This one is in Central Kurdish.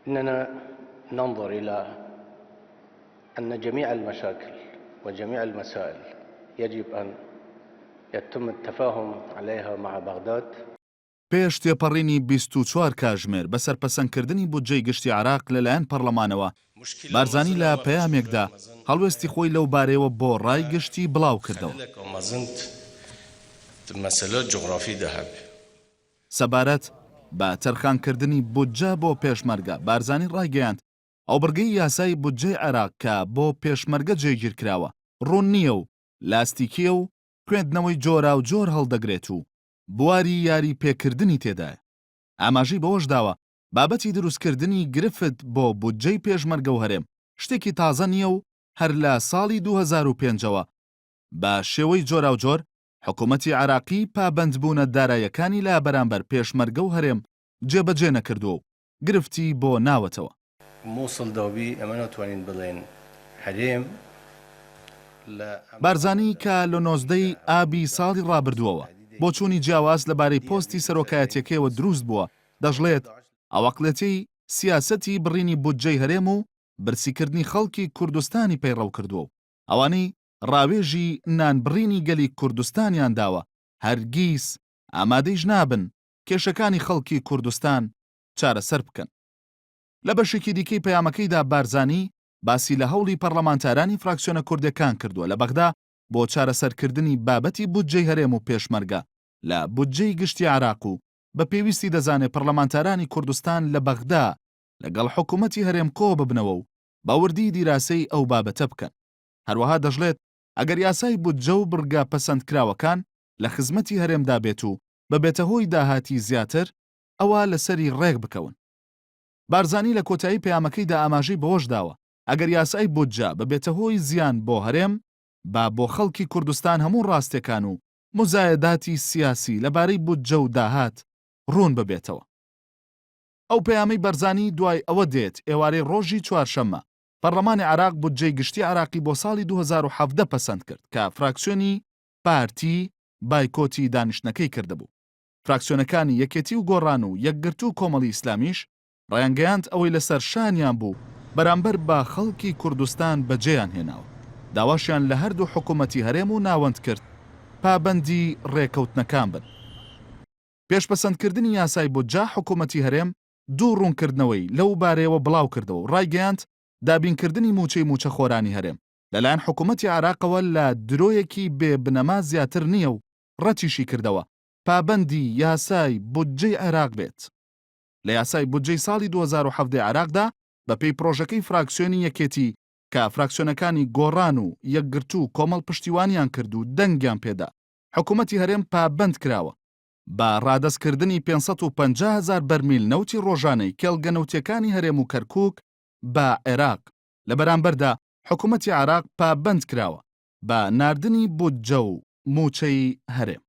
اننا ننظر الى ان جميع المشاكل وجميع المسائل يجب ان يتم التفاهم عليها مع بغداد. پێش تێپەڕینی 24 کاژمێر بەسەر پەسەندکردنی بودجەی گشتی عێراق لەلایەن پەڕلەمانەوە، بارزانی لە پەیامێکدا هەڵوێستی خۆی لەو بارەیەوە بۆ ڕای گشتی بڵاوکردەوە. سەبارەت بە تەرخانکردنی بودجە بۆ پێشمەرگە، بارزانی ڕایگەیاند، ئەو بڕگەی یاسای بودجەی عێراق کە بۆ پێشمەرگە جێگیرکراوە، ڕوون نییە و لاستیکییە و خوێندنەوەی جۆراوجۆر هەڵدەگرێت و بواری یاری پێکردنی تێدایە. ئاماژەی بەوەشداوە، بابەتی دروستکردنی گرفت بۆ بودجەی پێشمەرگە و هەرێم شتێکی تازە نییە و هەر لە ساڵی 2005 ەوە بە شێوەی جۆراوجۆر حکومەتی عێراقی پابەندبوونە داراییەکانی لە بەرامبەر پێشمەرگە و هەرێم جێبەجێ نەکردووە و گرفتی بۆ ناوەتەوە. موسڵ دەوبی ئێمە ناتوانین بڵێین هەرێم لە ئەم بارزانی کە لە 19 ی ئابی ساڵی ڕابردووەوە بۆچوونی جیاواز لەبارەی پۆستی سەرۆکایەتیەکەیەوە دروست بووە، دەشڵێت، ئەو عەقڵێتیەی سیاسەتی بڕینی بودجەی هەرێم و برسیکردنی خەڵکی کوردستانی پەیڕەو کردووە و ئەوانەی ڕاوێژی نانبڕینی گەلی کوردستانیان داوە هەرگیز ئامادەیش نابن کێشەکانی خەڵکی کوردستان چارەسەر بکەن. لە بەشێکی دیکەی پەیامەکەیدا بارزانی باسی لە هەوڵی پەڕلەمانتارانی فراکسیۆنە کوردەکان کردووە لە بەغدا بۆ چارەسەرکردنی بابەتی بودجەی هەرێم و پێشمەرگە لە بودجەی گشتی عێراق و بە پێویستی دەزانێ پەڕلەمانتارانی کوردستان لە بەغدا لەگەڵ حکومەتی هەرێم کۆببنەوە و بە وردی دیراسەی ئەو بابەتە بکەن. هەروەها دەشڵێت، ئەگەر یاسای بودجە و بڕگە پەسەندکراوەکان لە خزمەتی هەرێمدا بێت و ببێتە هۆی داهاتی زیاتر، ئەوا لەسەری ڕێک بکەون. بارزانی لە کۆتایی پەیامەکەیدا ئاماژەی بەوەش داوە، ئەگەر یاسای بودجە ببێتە هۆی زیان بۆ هەرێم، با بۆ خەڵکی کوردستان هەموو ڕاستیەکان و موزایەداتی سیاسی لەبارەی بودجە و داهات ڕوون ببێتەوە. ئەو پەیامەی بەرزانی دوای ئەوە دێت، ئێوارەی ڕۆژی چوارشەممە، پەڕلەمانی عێراق بودجەی گشتی عێراقی بۆ ساڵی 2017 پەسەند کرد کە فراکسیۆنی پارتی بایکۆتی دانیشتنەکەی کردبوو. فراکسیۆنەکانی یەکێتی و گۆڕان و یەکگرتوو و کۆمەڵی ئیسلامیش ڕایانگەیاند ئەوەی لەسەر شانیان بوو بەرامبەر بە خەڵکی کوردستان بەجێیان هێناوە، داواشیان لە هەردوو حکومەتی هەرێم و ناوەند کرد پابەندی ڕێکەوتنەکان بن. پێش پەسەندکردنی یاسای بودجە حکومەتی هەرێم دوو ڕوونکردنەوەی لەو بارەیەوە بڵاوکردەوە و ڕایگەیاند دابینکردنی مووچەی مووچەخۆرانی هەرێم لەلایەن حکومەتی عێراقەوە لە درۆیەکی بێ بنەما زیاتر نییە و ڕەتیشی کردەوە پابەندی یاسای بودجەی عێراق بێت. لە یاسای بودجەی ساڵی 2017 عێراقدا بەپێی پڕۆژەکەی فراکسیۆنی یەکێتی کە فراکسیۆنەکانی گۆڕان و یەکگرتوو و کۆمەڵ پشتیوانیان کرد و دەنگیان پێدا حکومەتی هەرێم پابەند کراوە بە ڕادەستکردنی 550 هەزار بەرمیل نەوتی ڕۆژانەی کێڵگە نەوتیەکانی هەرێم و کەرکوک بە عێراق، لە بەرامبەردا حکومەتی عێراق پابەند کراوە بە ناردنی بودجە و مووچەی هەرێم.